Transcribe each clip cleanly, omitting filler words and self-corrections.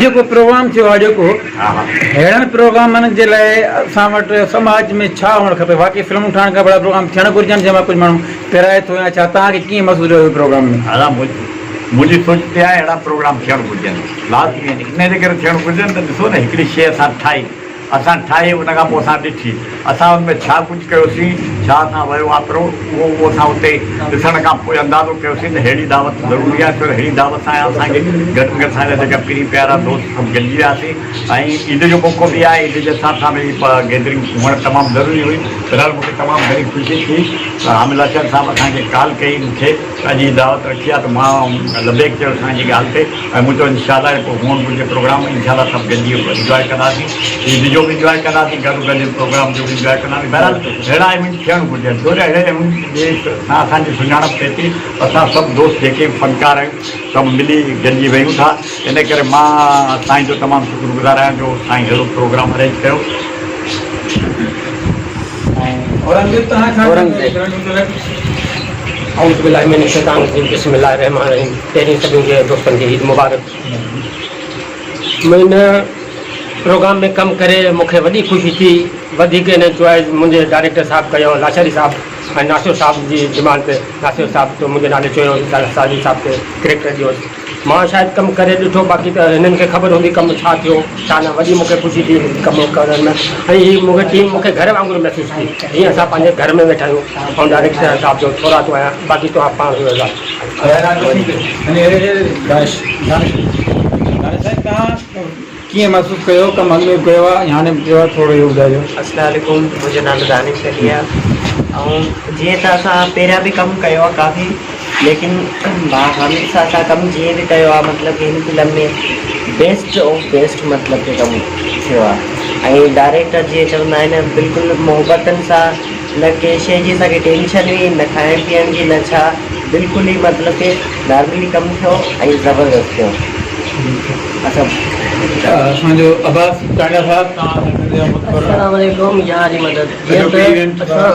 جيڪو پروگرام ٿيو آهي جيڪو ههڙن پروگرامن جي لاء اسان وٽ سماج ۾ ڇا هئڻ کپي واقعي فلمون ٺاهڻ کان وڏا پروگرام ٿيڻ گهرجن جنهن مان ڪجهه ماڻهو پرائي ٿو يا ڇا توهان کي ڪيئن محسوس ٿيو پروگرام ۾؟ ادا منهنجي سوچ ته آهي اهڙا پروگرام ٿيڻ گهرجن لازمي آهن انهي جي ڪري ٿيڻ گهرجن ته ڏسو نه هڪڙي شيء اسان ٺاهي اسان ٺاهي ان کان پوء اسان ڏٺي اسان ان ۾ ڇا ڪجهه ڪيوسين ڇا اسان ويو واپرو اهو اهو اسان اتي ڏسڻ کان پوء اندازو ڪيوسين ته ههڙي دعوت ضروري آهي ڇو ته ههڙي دعوت سان اسان کي گهٽ ۾ گهٽ اسان جا جيڪا پرين پيارا دوست سڀ گڏجي وياسين ۽ عيد جو موقعو به آهي عيد جي حساب سان به هي گيدرنگ هئڻ تمام ضروري هئي بهرحال مون کي تمام گهڻي خوشي ٿي ته حامد لاشاري صاحب اسان کي ڪال ڪئي مون کي ته اڄ هي دعوت رکي آهي ته مان لبيڪ چيو سائين جي ڳالهه تي ۽ مون چيو انشاء الله پوء هئڻ گهرجي پروگرام انشاء الله سڀ گڏجي انجواء ڪنداسين عيد جو به انجواء ڪنداسين گڏو گڏ پروگرام جو به انجواء ڪنداسين بهرحال اهڙا ايونٽ ٿيڻ گهرجن ڇو جو اهڙي ايونٽ جي سان اسان جي سڃاڻپ ٿئي ٿي اسان سڀ دوست جيڪي به فنڪار آهيون سڀ ملي گڏجي ويهون ٿا ان ڪري مان سائين جو تمام شڪر گذار آهيان جو سائين اهڙو پروگرام ارينج ڪيو. اورنگزيب توهان ڇا چوندو؟ اعوذ بالله من الشيطان الرجيم بسم الله الرحمٰن الرحيم پهرين سڀني کي دوستن کي عيد مبارڪ مون هن پروگرام ۾ ڪم ڪري مون کي وڏي خوشي ٿي وڌيڪ هن چوائس منهنجي ڊائريڪٽر صاحب ڪيو لاشاري صاحب ۽ ناصر صاحب جي ڊمانڊ تي ناصر صاحب تو منهنجي نالي چيو لاشاري صاحب کي ڪريڪٽر ڏيوس مان شايد ڪم ڪري ڏٺو باقي ته هنن کي خبر هوندي ڪم ڇا ٿيو ڇا نه وڏي مون کي خوشي ٿي ڪم ڪرڻ ۾ ۽ هي مون کي ٽيم مون کي گهر وانگر محسوس ٿي جيئن اسان پنهنجي گهر ۾ ويٺا آهيون آئون ڊائريڪٽر صاحب جو ٿورائتو آهيان باقي توهان پاڻ ڪيئن محسوس ڪيو ڪم اڳ ۾ به ڪيو آهي يا هاڻي به ڪيو آهي ٿورو اهو ٻڌائجو. السلام عليڪم منهنجو نالو دانش علي آهي ۽ جيئن ته اسان پهريان به ڪم ڪيو آهي ڪافي ليڪن ڀاء حامد سان اسان ڪم جيئن به ڪيو آهي مطلب هن فلم ۾ بيسٽ آف بيسٽ مطلب ڪي ڪم ٿيو آهي ۽ ڊائريڪٽر جيئن چوندا آهن بلڪل محبتن سان نه ڪنهن شيء جي اسان کي ٽينشن هئي نه کائڻ پيئڻ جي نه ڇا بلڪل ئي مطلب ڪي نارملي ڪم ٿيو ۽ زبردست ٿيو. اسان. اسان جو عباس چانڊيا صاحب توهان اسان سنڌ جا متبر. السلام عليڪم يا علي مدد جيئن ته اسان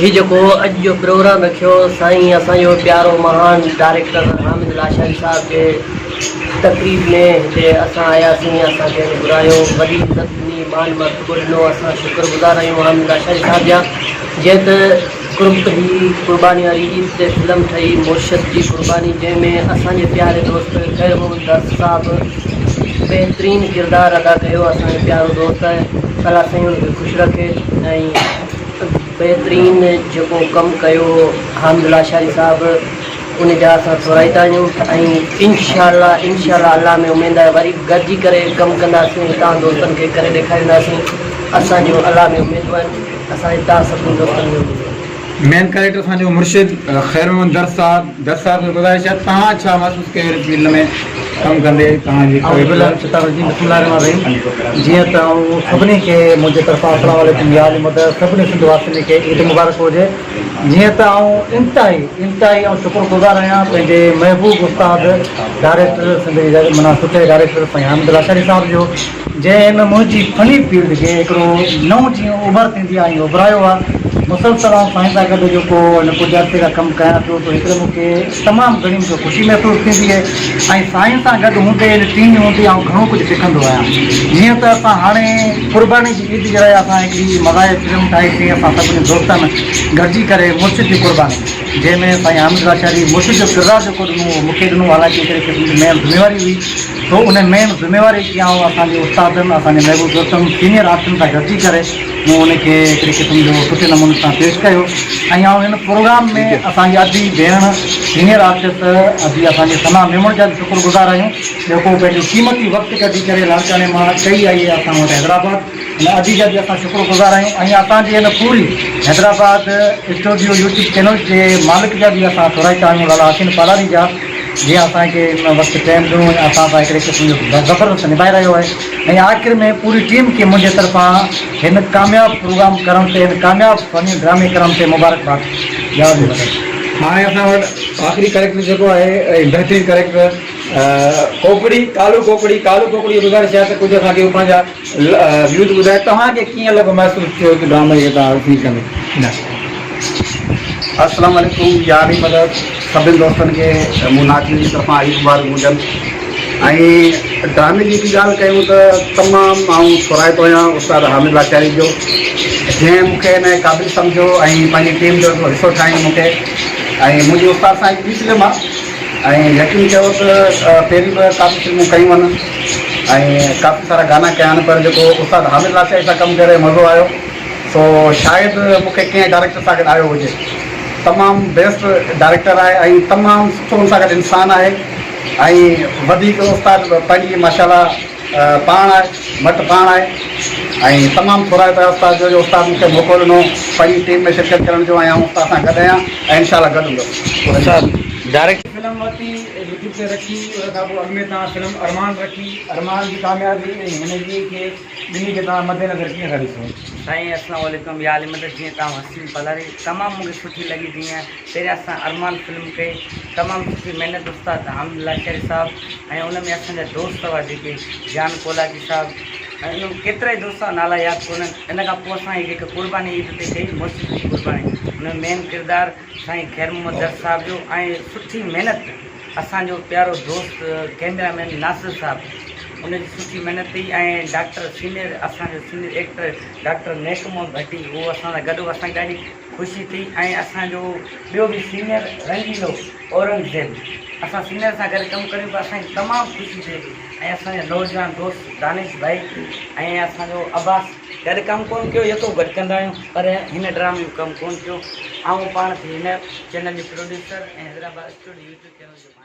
هي جيڪو اڄ جو پروگرام رکيو سائين اسان جو پيارو مهان ڊائريڪٽر حامد لاشاري صاحب جي تقريب ۾ هتي اسان آياسين اسان کي هن گهرايو وڏي عزت ڏني مان مرتبو ڏنو اسان شڪر گذار آهيون حامد لاشاري صاحب جا جيئن ته قرب هي قرباني واري عيد تي فلم ٺهي مرشد جي قرباني جنهن ۾ اسان جي پياري دوست خير محمد درس صاحب بهترين ڪردار ادا ڪيو اسان جو پيارو دوست آهي الله سائين ان کي خوش رکي ۽ بهترين جيڪو ڪم ڪيو حامد لاشاري صاحب ان جا اسان ٿورائتا آهيون ۽ انشاء الله انشاء الله الله ۾ اميد آهي وري گڏجي ڪري ڪم ڪنداسين ۽ توهان دوستن کي ڪري ڏيکارينداسين اسان جون الله ۾ اميدون آهن اسان جي توهان سڀني دوستن ۾ اميدون آهن. مين ڪريڪٽر اسان جو مرشد خير محمد درس صاحب درس صاحب کي گذارش آهي توهان ڇا محسوس ڪيو هن فيلڊ ۾ ڪم ڪندي توهان جي اعوذ بالله من الشيطان الرجيم بسم الله الرحمن الرحيم جيئن ته آئون سڀني کي منهنجي طرفان السلام عليڪم يا علي مدد سڀني سنڌ واسين کي عيد مبارڪ هجي جيئن ته آئون انتهائي انتهائي آئون شڪر گذار آهيان پنهنجي محبوب استاد ڊائريڪٽر سنڌ جي معنيٰ سٺي ڊائريڪٽر سائين حامد لاشاري صاحب جو جنهن هن منهنجي فني فيلڊ کي هڪڙو نئون جيئن اڀر ٿيندي آهي ائين اڀرايو آهي مسلسل آئون سائين سان گڏ جيڪو هن ڪجهه عرصي کان ڪم ڪيان پيو ته هڪڙي مون کي تمام گهڻي مون کي خوشي محسوس ٿيندي آهي ۽ سائين سان گڏ هوندي هن ٽيم ۾ هوندي آئون گهڻو ڪجهه سکندو آهيان جيئن ته اسان هاڻي قرباني جي عيد جي لاء اسان هڪڙي مزاحيه فلم ٺاهي سين اسان سڀني دوستن گڏجي ڪري مرشد جي قرباني جنهن ۾ سائين حامد لاشاري مرشد جو ڪردار جيڪو ڏنو اهو مونکي ڏنو حالانڪه هڪڙي قسم جي مين ذميواري هئي سو ان مين ذميواري کي آئون اسان جي استادن اسان جي محبوب دوستن سينيئر آرٽسٽن سان گڏجي ڪري مون ان کي هڪڙي قسم جو سٺي نموني سان پيش ڪيو ۽ آئون هن پروگرام ۾ اسان جي ادي ڀيڻ سينيئر آرٽسٽ ادي اسان جي ثنا ميمڻ جا به شڪر گذار آهيون جيڪو پنهنجو قيمتي وقت ڪڍي ڪري لاڙڪاڻي مان ڪهي آئي آهي اسان وٽ حيدرآباد هن ادي جا به اسان شڪر گذار آهيون ۽ اسان جي هن پوري حيدرآباد اسٽوڊيو يوٽيوب چينل جي مالڪ جا به اسان ٿورائتا آهيون لالا حسين پالاري جا جنهن اسان کي هن وقت ٽائيم ڏنو ۽ اسان سان هڪڙي قسم جو زبردست نڀائي رهيو آهي ۽ آخر ۾ پوري ٽيم کي منهنجي طرفان هن ڪامياب پروگرام ڪرڻ تي هن ڪامياب فني ڊرامي ڪرڻ تي مبارڪباد ياد ۾ رکن. هاڻي اسان وٽ آخري ڪريڪٽر جيڪو آهي ۽ بهترين ڪريڪٽر ڪوڪڙي ڪالو ڪوڪڙي ڪالو ڪوڪڙي کي گذارش آهي ته ڪجهه اسان کي پنهنجا ويوز ٻڌائي توهان کي ڪيئن لڳو محسوس ٿيو ته ڊرامي کي توهان فيل ڪندي. ۽ ڊرامي جي هڪ ڳالهه ڪيون ته تمام آئون ٿورائتو آهيان استاد حامد لاچاري جو جنهن مون کي ان قابل سمجهيو ۽ پنهنجي ٽيم جو هڪڙو حصو ٺاهيائين مون کي ۽ منهنجي استاد سان هڪ ٻي فلم آهي ۽ يقين ڪيو ته پهرين به ڪافي فلمون ڪيون آهن ۽ ڪافي سارا گانا ڪيا آهن پر جيڪو استاد حامد لاچاري سان ڪم ڪري مزو آيو سو شايد مون کي ڪنهن ڊائريڪٽر سان گڏ آيو هجي تمام بيسٽ ڊائريڪٽر آهي ۽ تمام سٺو ان سان گڏ انسان آهي ۽ وڌيڪ استاد پنهنجي ماشاء الله پاڻ آهي مٽ پاڻ آهي ۽ تمام ٿورائتو آهيان استاد جو جو استاد مون کي موقعو ڏنو پنهنجي ٽيم ۾ شرڪت ڪرڻ جو ۽ آئون استاد سان گڏ آهيان ۽ انشاء الله گڏ هوندس. استاد ڊائريڪٽ فلم ورتي يوٽيوب تي رکي ان کان پوء اڳ ۾ توهان فلم ارمان رکي ارمان جي ڪاميابي ۽ هن جي کي ٻنهي کي توهان مد نظر ڪيئن ٿا ڏسو. سائين اسلام عليڪم يا علي مدد جيئن توهان حسين پلاري تمام مونکي سٺي لڳي جيئن پهريان اسان ارمان فلم ڪئي تمام سٺي محنت استاد حامد لاشاري صاحب ۽ ان ۾ اسان جا دوست هئا جيڪي جان ڪولاچي صاحب ۽ ان ۾ ڪيترائي دوست هئا نالا ياد ڪونهن ان کان پوء اسان هي جيڪا قرباني عيد تي ڪئي مرشد جي قرباني ان ۾ مين ڪردار سائين خير محمد درس صاحب جو ۽ سٺي محنت اسان جو پيارو دوست ڪئميرا مين ناصر صاحب ان جي سٺي محنت ٿي ۽ ڊاڪٽر سينئر اسان جو senior actor doctor Nek Muhammad Bhatti اهو اسان سان گڏ هو اسان کي ڏاڍي خوشي ٿي ۽ اسان جو ٻيو به سينئر رنگيلو اورنگزيب اسان سينئر سان گڏ ڪم ڪريون پيا اسان کي تمام خوشي ٿئي ٿي ۽ اسان جا نوجوان دوست دانش ڀائي ۽ اسان جو عباس گڏ ڪم ڪون ڪيو يڪو گڏ ڪندا آهيون پر هن ڊرامي ۾ ڪم ڪون ڪيو آئون پاڻ ٿي هن چينل جي producer ۽ Hyderabad studio YouTube channel جو.